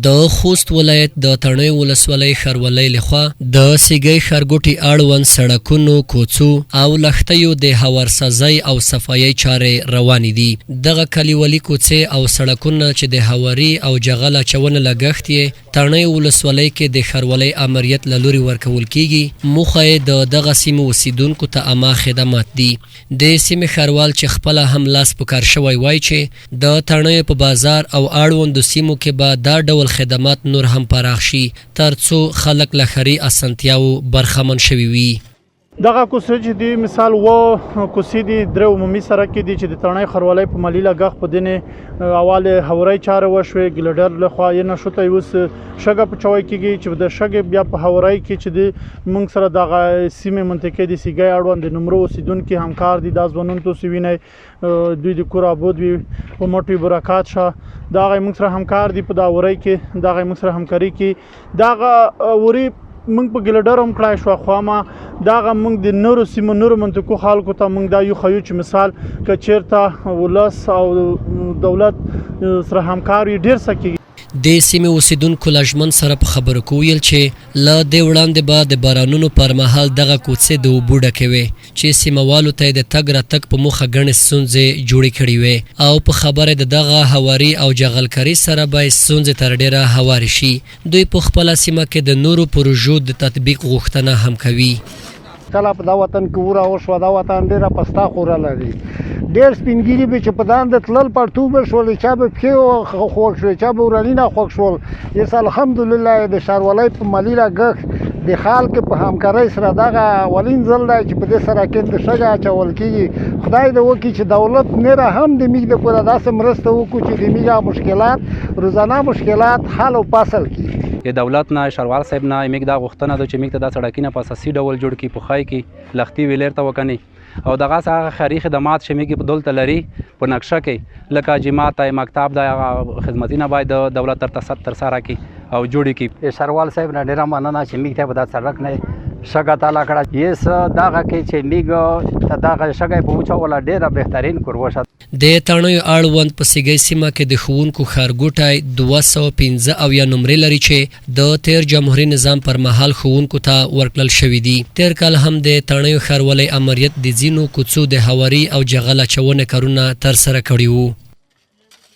د خوست ولایت د تڼیو ولسوالۍ ښاروالۍ لخوا د سیګۍ ښارګوټي اړوند سړکونو، کوڅو او لښتیو د هوارسازۍ او صفایۍ چارې روانې دي. دغه کلیوالي کوڅې او سړکونه چې د هواري او جغل اچونې لګښت یې تڼیو ولسوالۍ کې د ښاروالۍ امریت له لوري ورکول کېږي، موخه یې د دغه سیمو اوسېدونکو ته عامه خدمات دي. د سیمې ښاروال چې خپله هم لاس په کار شوی وایي چې د تڼیو په بازار او اړوندو سیمو کې به دا ډول خدمات نور هم پراخ شي ترڅو خلک له ښاري اسانتیاوو برخمن شوي وي. دغه کوڅې چې دي، مثال و کوڅې دي، درې عمومي سرک دي چې د تڼۍ ښاروالۍ په مالي لګښت په دینې اواله هورۍ چارې وشوې. ګلډر لخوا یې نشوته اوس شګه په چوي کېږي چې د شګې بیا په هورۍ کې چې د موږ سره دغه سیمې منطقې د سیګۍ اړوند د نمرو اوسیدونکي همکار دي. دا ځوانان تاسو وینئ، دوی د کور ابود وي، په مټ وي، برکات شه. دغه موږ سره همکار دي، په دا ورۍ کې دغه موږ سره همکاري کوي. دغه وري موږ په ګلډر هم کړای شو، خو ما دغه موږ د نورو سیمو، نورو منطقو خلکو ته موږ دا یو خیو چې مثال که چیرته ولس او دولت سره همکار وي، ډیر څه کیږي. د سیمې اوسېدونکو له ژمن سره په خبرو کې وویل چې له دې وړاندې به د بارانونو پر مهال دغه کوڅې د اوبو ډکې وې چې سیمه والو ته یې د تګ راتګ په موخه ګڼې ستونزې جوړې کړې وې او په خبره د دغه هواري او جغلکاري سره به یې ستونزې تر ډېره هوارې شي. دوی په خپله سیمه کې د نورو پروژو د تطبیق غوښتنه هم کوي. کله په دا وطن کې وره وشوه، دا وطن ډېره پسته خوره لري. ډېر سپین ږیري به چې په داند تلل، پرتو به شول، چا به پښې خوږ شوې، چا به ورنینه خوږ شول. یس، الحمدلله، د ښاروالۍ په مالي لګښت د خلک په همکارۍ سره دغه اولین ځل دی چې په دې سړک د شګه اچول کېږي. خدای دې وکړي چې دولت نوره هم د موږ دپاره داسې مرسته وکړو چې د موږ مشکلات، روزانه مشکلات حل او فصل کړي. د دولت نه، ښاروال صاحب نه موږ دا غوښتنه ده چې موږ ته دا سړکونه په اساسي ډول جوړ کړي، په خای کې لښتي ویلر ته وکني او دغه هغه ښاري خدمات چې موږ په دلته لري په نقشه کې، لکه جومات دی، مکتب دی، هغه خدمتونه باید دولت تر سره کړي او جوړې کړي. د ښاروال صاحب نه ډېره مننه چې موږ ته په دا سړک نه شګه تالا کړه. یس، دغه کې چې موږ ته دغه شګه په وچوله، ډېره بهترین کور وشه. د تڼیو اړوند په سیګۍ سیمه کې د ښوونکو ښارګوټی 275 نمرې لري چې د تېر جمهوري نظام پر مهال ښوونکو ته ورکړل شوي دي. تېر کال هم د تڼیو ښاروالۍ امریت د ځینو کوڅو د هواري او جغل اچونې کارونه ترسره کړي وو.